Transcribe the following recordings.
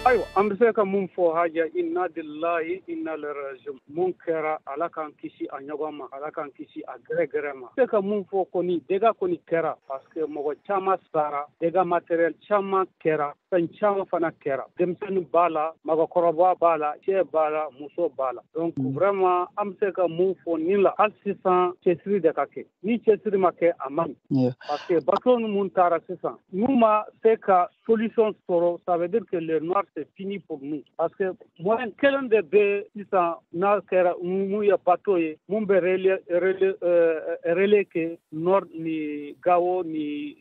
Ayiwa, an bɛ se ka mun fɔ Haja, inna lillahi inna ilaihi rajiun. Mun kɛra, Ala k'an kisi a ɲɔgɔn ma, Ala k'an kisi a gɛrɛgɛrɛ ma. Se ka mun fɔ kɔni, dégâts kɔni kɛra parce que mɔgɔ caman sara, dégâts matériel caman kɛra, fɛn caman fana kɛra. Denmisɛnnin b'a la, mɔgɔkɔrɔba b'a la, cɛ b'a la, muso b'a la. Donc vraiment, an bɛ se ka mun fɔ nin la, hali sisan cɛsiri de ka kɛ. Ni cɛsiri ma kɛ, a man ɲi, parce que bateau mun taara sisan, n'u ma se ka solution sɔrɔ, ça veut dire que le nord, c'est fini pour nous, parce que moyen kelen de bɛ sisan, n'a kɛra mun ye, bateau ye mun bɛ relais kɛ nord ni Gao ni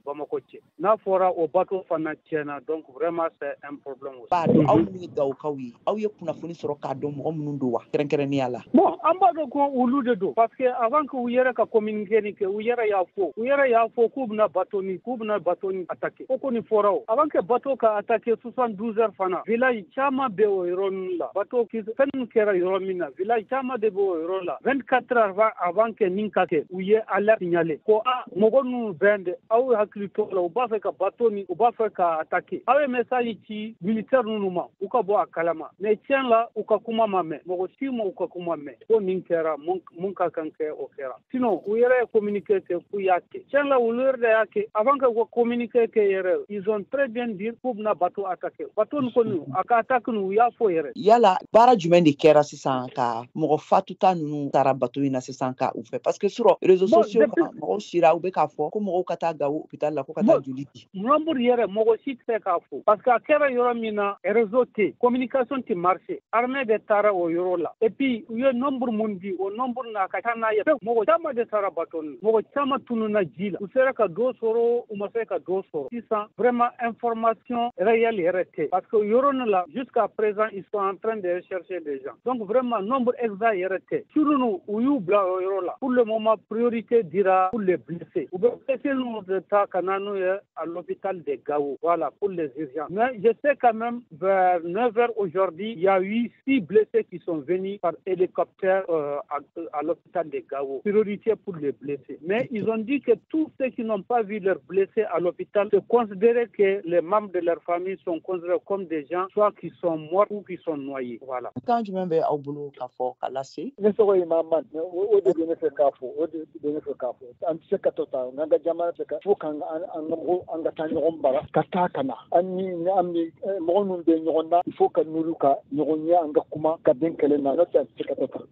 Bamako cɛ. N'a fɔra o bateau fana tiɲɛna, donc vraiment c'est un problème aussi. B'a dɔn aw minnu ye Gawokaw ye, aw ye kunnafoni sɔrɔ k'a dɔn mɔgɔ minnu don wa, kɛrɛnkɛrɛnnenya la? Bon, an b'a dɔn ko olu de don, parce que avant que u yɛrɛ ka communiqué nin kɛ, u yɛrɛ y'a fɔ k'u bɛna bateau ni attaquer. O kɔni fɔra o avant que bateau ka attaquer 72 heures fana. Village caman bɛ o yɔrɔ ninnu la, bateau fɛn min kɛra yɔrɔ min na, village caman de bɛ o yɔrɔ la. 24 heures avant que nin ka kɛ, u ye alerte signalé ko a mɔgɔ ninnu bɛn de, aw hakili to la, u b'a fɛ ka bateau ni u b'a fɛ ka attaquer. Aw ye message ci militaire ninnu ma, u ka bɔ a kalama. Mais tiɲɛ la, u ka kuma ma mɛn, mɔgɔ si ma u ka kuma mɛn ko nin kɛra. Mun ka kan kɛ, o kɛra. Sinon u yɛrɛ ye communiqué kɛ k'u y'a kɛ. Tiɲɛ la, olu yɛrɛ de y'a kɛ. Avant que u ka communiqué kɛ yɛrɛ, ils ont très bien dit k'u bɛna bateau attaquer. Bateau nin kɔni, a ka attaque nin, u y'a fɔ yɛrɛ. Yala baara jumɛn de kɛra sisan ka mɔgɔ fatuta ninnu taara bateau in na sisan ka u fɛ? Parce que sur réseaux sociaux kan, mɔgɔw sira u bɛ k'a fɔ ko mɔgɔw ka taa Gawo hôpital la, ko ka taa joli di. Nombre yɛrɛ, mɔgɔ si tɛ se k'a fɔ, parce que a kɛra yɔrɔ min na, réseau tɛ, communication tɛ marché. Armée de taara o yɔrɔ la et puis u ye nombre mun di, o nombre n'a ka ca n'a ye. Mɔgɔ caman de taara bateau nin, mɔgɔ caman tununa ji la. U sera ka dɔ sɔrɔ, u ma se ka dɔ sɔrɔ. Sisan vraiment information réelle yɛrɛ tɛ, parce que yɔrɔ nin la, jusqu'à présent ils sont en train de rechercher des gens. Donc vraiment nombre exact yɛrɛ tɛ. Surunu u y'u bila o yɔrɔ la. Pour le moment, priorité dira pour les blessés. U bɛ blessés ninnu de ta ka na n'u ye à l'hôpital de Gao, voilà, pour les urgences. Mais je sais quand même, vers 9 heures aujourd'hui, il y a eu six blessés qui sont venus par hélicoptère à l'hôpital de Gao. Priorité pour les blessés, mais ils ont dit que tous ceux qui n'ont pas vu leurs blessés à l'hôpital, c'est considéré que les membres de leur famille sont considérés comme des gens soit qui sont morts ou qui sont noyés, voilà. Kan jumɛn bɛ aw bolo k'a fɔ ka lase? Ne tɔgɔ ye Mahamad. O de bɛ ne fɛ k'a fɔ, o de bɛ ne fɛ k'a fɔ. An tɛ se ka to tan n'an ka jamana fɛ ka fo k'an an ka mɔgɔw, an ka taa ɲɔgɔn bara, ka taa ka na an ni an ni mɔgɔ minnu bɛ ɲɔgɔn na. Il faut ka n'olu ka ɲɔgɔn ye, an ka kuma ka bɛn kɛlɛ na, n'o tɛ an tɛ se ka to tan.